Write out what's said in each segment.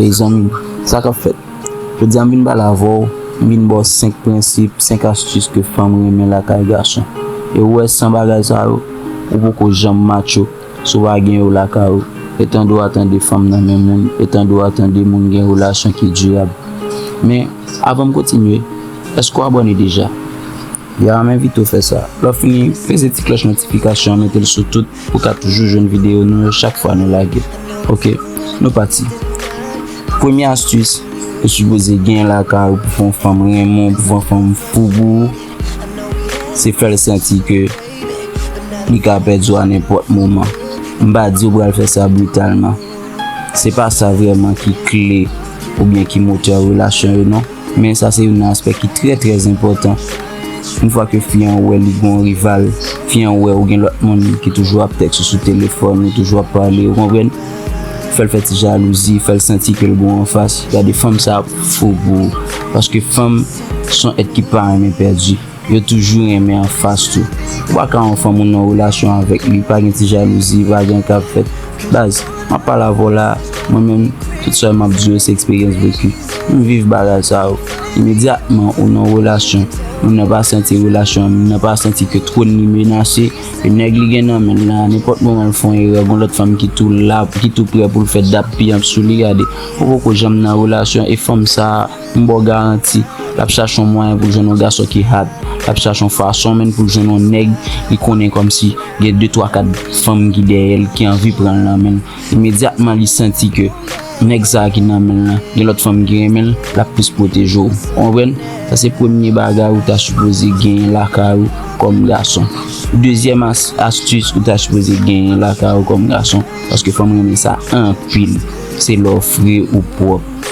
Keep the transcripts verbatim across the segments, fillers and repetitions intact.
Mezanmi, sa k ap fèt? Jodi a m vin pale avè w, m vin ba w senk prensip, senk astis ke fanm renmen lakay gason. E ou wè, san bagay sa yo, ou poko janm match yo si w pa gen yo lakay ou. E tande w a tande fanm nan men moun, e tande w a tande moun gen relasyon ki dirab. Men, avan m kontinye, èske w abòne deja? Ya, m envite w fè sa. Lè w fini, peze ti klòch notifikasyon an, mete l sou tout pou w ka toujou jwenn videyo nou yo chak fwa nou lage. Oke, nou pati. Premye astis, ou sipoze gen lakay ou pou fè yon fanm renmen w, pou fè yon fanm fou pou ou, se fè l santi ke li ka pèdi w a nenpòt moman. M pa di w pral fè sa britalman. Se pa sa vrèman ki kle oubyen ki motè relasyon yo non. Men sa se youn nan aspè ki trè, trè enpòtan. Yon fwa ke fi an wè li gon rival, fi an wè ou gen lòt moun ki toujou ap tèks ou sou telefòn, ou toujou ap pale, ou konprann? Fè l fè ti jalouzi, fè l santi ke l gon anfas. Gade, fanm sa ap fou pou ou. Paske fanm se yon èt ki pa renmen pèdi. Yo toujou renmen anfas tou. Ou pa ka yon fanm ou nan relasyon avèk li, pa gen ti jalouzi, pa gen k ap fèt. Baz, m ap pale avè w la, mwen menm, tout sa m ap di yo se eksperyans veki. M viv bagay sa yo. Imedyatman ou nan relasyon, moun nan pa santi relasyon an, moun nan pa santi ke twòn li menase, e nèg li gen nan men l la, nenpòt moman l fè yon erè, gon lòt fanm ki tou la, ki tou prè pou l fè dap pi ap sou li, gade. Ou poko janm nan relasyon, e fanm sa a, m ba w garanti, l ap chache yon mwayen pou l jwenn yon gason ki hot, l ap chache yon fason menm pou l jwenn yon nèg li konnen kòmsi gen de, twa, kat fanm ki dèyè l, ki anvi pran l nan men l. Imedyatman li santi ke nèg sa a ki nan men l lan, gen lòt fanm ki renmen l, l ap plis pwoteje w. Ou konprann? Sa se premye bagay ou ta sipoze genyen lakay ou kòm gason. Dezyèm as-, astis ou ta sipoze genyen lakay ou kòm gason, paske fanm renmen sa anpil, se lè w fre, ou pwòp.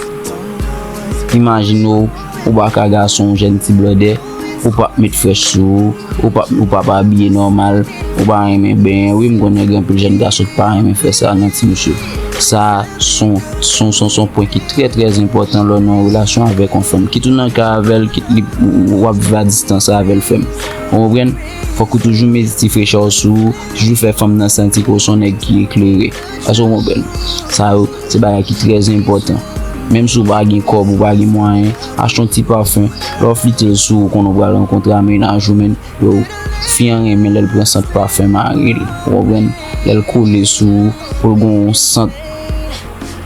Imajine w, ou pa ka gason, yon jèn ti blòdè, ou p ap met frèch sou ou, ou p ap, ou p ap abiye nòmal, ou pa renmen benyen. Wi, m konnen gen anpil jèn gason ki pa renmen fè sa nan ti mesye. Sa se yon, se yon, se yon, se yon pwen ki trè, trè enpòtan lè w nan yon relasyon avèk yon fanm. Kit ou nan kay avè l, kit li, w ap viv a distans avè l, frè m. Ou konprann? Fòk ou toujou mete ti frechè w sou ou, toujou fè fanm nan santi ke w se yon nèg ki eklere. Èske w konprann? Sa yo, se bagay ki trè enpòtan. Menm si w pa gen kòb, ou pa gen mwayen, achte yon ti pafen. Lè w flite l sou ou, konnen w pral rankontre a mennaj ou, men, yo, fi an renmen lè l pran sant pafen mari l. Ou konprann? Lè l kole sou ou, pou l gen yon sant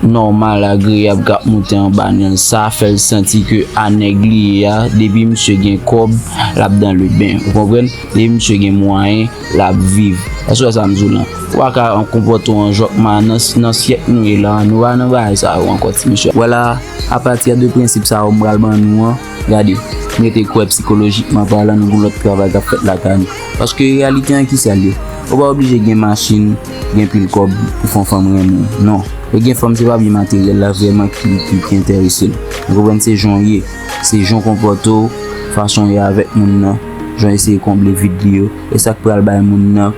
nòmal, agreyab k ap moute anba nen l. Sa fè l santi ke a nèg li ye a, depi misye gen kòb, l ap dans le bain. Ou konprann? Depi misye gen mwayen, l ap viv. Èske w wè sa m di w lan? Ou pa ka konpòte w an jòkma nan, nan syèk nou ye la, nou pa nan bagay sa yo ankò, ti mesye. Vwala, apati de prensip sa yo m pral ban nou an, gade, m rete kwè sikolojikman palan, nou gon lòt travay k ap fèt lakay nou. Paske reyalite an ki sa l ye? Ou pa oblije gen machin, gen pil kòb pou fè yon fanm renmen w. Non. E gen fanm se pa byen materyèl la vrèman ki, ki, ki enterese l. Ou konprann se jan w ye, se jan w konpòte w, fason w ye avèk moun nan, jan w eseye konble vid li yo. E sa k pral bay moun nan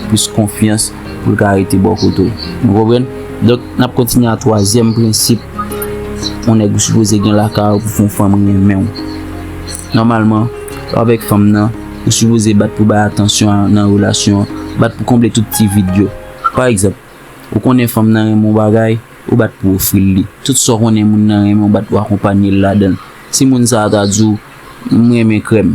plis konfyans pou l ka rete bò kote w. Ou konprann? Donk, n ap kontinye a twazyèm prensip yon nèg ou sipoze gen lakay ou pou fè yon fanm renmen w. Nòmalman, lè w avèk fanm nan, ou sipoze bat pou bay atansyon a, nan relasyon an, bat pou konble tout ti vid yo. Pa egzanp, ou konnen fanm nan renmen yon bagay, ou bat pou ofri l li. Tout sa w konnen moun nan renmen, ou bat pou akonpanye l ladan l. Si moun sa a ta di w, "M renmen krèm,"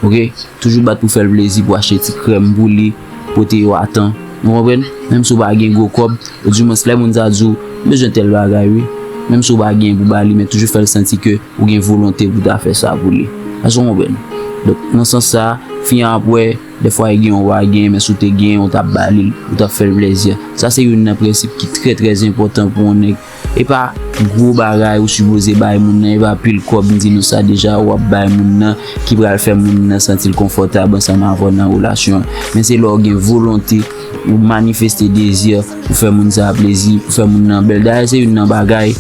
oke? Toujou bat pou fè l plezi, pou achte ti krèm pou li, pote yo a tan. Ou konprann? Menm si w pa gen gwo kòb, oudimwens lè moun sa a di w, "M bezwen tèl bagay wi." Menm si w pa gen pou ba li, men toujou fè l santi ke ou gen volonte pou ta fè sa pou li. Èske w konprann? Donk, nan sans sa a, fi an ap wè, dèfwa e gen ou pa gen, men si w te gen, ou t ap ba li l, ou t ap fè l plezi. Sa se youn nan prensip ki trè, trè enpòtan pou yon nèg. E pa gwo bagay ou sipoze bay moun nan, e pa pil kòb, m di nou sa deja, w ap bay moun nan, ki pral fè moun nan santi l konfòtab ansanm avè w nan relasyon an. Men se lè w gen volonte, ou manifeste dezi pou fè moun sa a plezi, pou fè moun nan bèl. Dayè, se youn nan bagay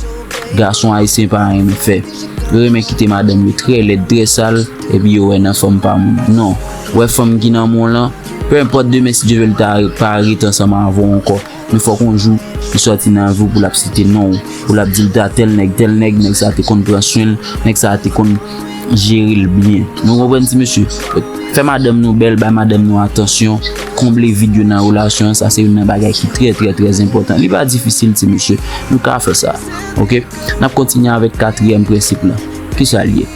gason ayisyen pa renmen fè. Yo renmen kite madanm yo trè lèd, trè sal, epi yo wè nan fanm pa moun. Non. Wè fanm ki nan men w lan, peu importe demain, si Dieu veut, l ta pa ret ansanm avè w ankò. Men fòk yon jou, li sòti nan vi w pou l ap site non w, pou l ap di l ta tèl nèg, tèl nèg, nèg sa te konn pran swen l, nèg sa te konn jere l byen. Nou konprann, ti mesye? Fè madanm nou bèl, bay madanm nou atansyon, konble vid yo nan relasyon an, sa se youn nan bagay ki trè, trè, trè enpòtan. Li pa difisil, ti mesye. Nou ka fè sa. Oke? N ap kontinye avèk katriyèm prensip lan. Kisa l ye?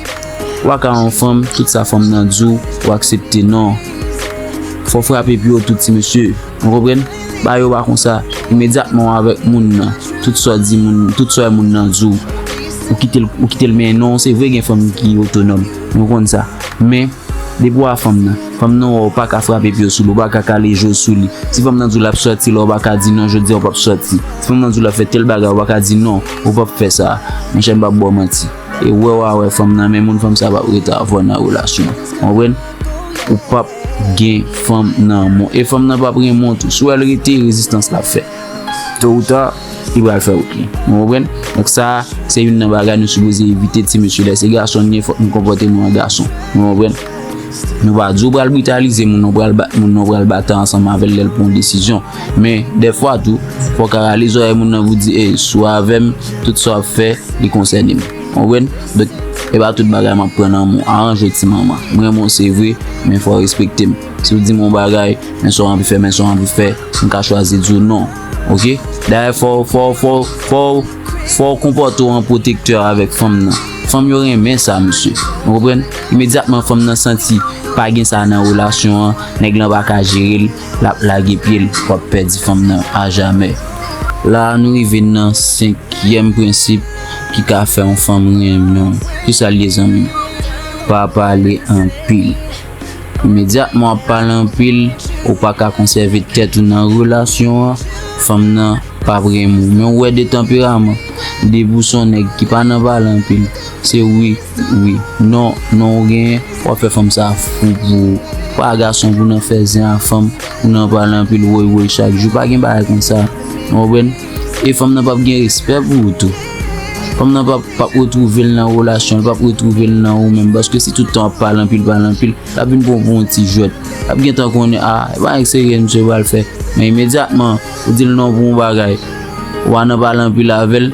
Ou pa ka yon fanm, tout sa fanm nan di w, ou aksepte, non. Fò w frape pi wo tou, ti mesye. Ou konprann? Bagay yo pa konsa. Imedyatman w avèk moun nan, tout sa w di moun, tout sa w wè moun nan di w, ou kite l, ou kite l, men non, se vre gen fanm ki otonòm. Nou konn sa. Men, depi w a fanm nan, fanm nan wè w pa ka frape pye w sou li, ou pa ka kale je w sou li. Si fanm nan di w l ap sòti la, ou pa ka di non, jodi a w p ap sòti. Si fanm nan di w l ap fè tèl bagay, ou pa ka di non, ou p ap fè sa. Monchè, m p ap ba w manti. E wè w a wè fanm nan, men moun fanm sa p ap rete avè w nan relasyon. Ou konprann? Ou p ap gen fanm nan men w. E fanm nan p ap renmen w tou. Si w wè l rete, rezistans l ap fè. To ou ta, li pral fè wout li. Nou konprann? Donk sa, se youn nan bagay nou sipoze evite, ti mesye. Lè se gason n ye, fòk nou konpòte nou an gason. Nou konprann? Nou pa di w pral britalize moun, ou pral bat moun, ou pral batay ansanm avè l lè l pran yon desizyon. Men, dèfwa tou, fò w ka rale zòrèy moun nan pou di, "Ey, si w avè m, tout sa w ap fè, li konsène m." Ou konprann? Donk, e pa tout bagay m ap pran nan men w. Aranje w, ti manman. M renmen w, se vre, men fò w respekte m. Si w di m yon bagay, men sa w anvi fè, men sa w anvi fè, m ka chwazi di w non. Oke? Dayè, fò, fò, fò, fò, fò w konpòte w an pwotektè avèk fanm nan. Fanm yo renmen sa, mesye. Ou konprann? Imedyatman, fanm nan santi pa gen sa nan relasyon an, nèg lan pa ka jere l, l ap lage pye l, w ap pèdi fanm nan ajamè. La a, nou rive nan senkyèm prensip ki ka fè yon fanm renmen w. Kisa l ye, zanmi m? Pa pale anpil. Imedyatman w ap pale anpil, ou pa ka konsève tèt ou nan relasyon an, fanm nan p ap renmen w. Men w wè de tanperaman, depi w se yon nèg ki pa nan pale anpil, se wi, wi, non, non ou genyen, w ap fè fanm sa fou pou ou. Pa gason pou nan fè zen a fanm, pou nan pale anpil woy woy chak jou. Pa gen bagay konsa. Ou konprann? E fanm nan p ap gen respè pou ou tou. Fanm nan p ap, p ap retwouve l nan relasyon, l p ap retwouve l nan ou menm. Paske si tout tan w ap pale anpil, pale anpil, l ap vin pran w pou yon ti jwèt. L ap gentan konnen, a, e pa yon serye misye pral fè. Men imedyatman, ou di l non pou yon bagay, ou pa nan pale anpil avè l,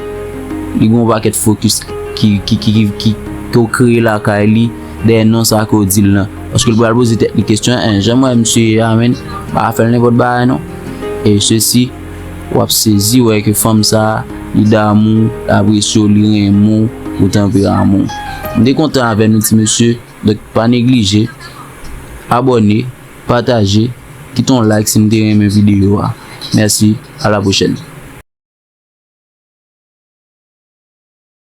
li gen yon pakèt fokis ki, ki, ki, ki, ki, ke w kreye lakay li, dèyè non sa ke w di l lan. Paske l pral poze tèt li kesyon, en, jan m wè misye ye a, menn, pa fè l nenpòt bagay non. E sesi, w ap sezi wè ke fanm sa a, li damou, l apresye w, li renmen w, ou tanperaman w. M te kontan avè nou, ti mesye. Donk, pa neglije abòne, pataje, kite yon like si n te renmen videyo a. Mèsi, a la pwochèn.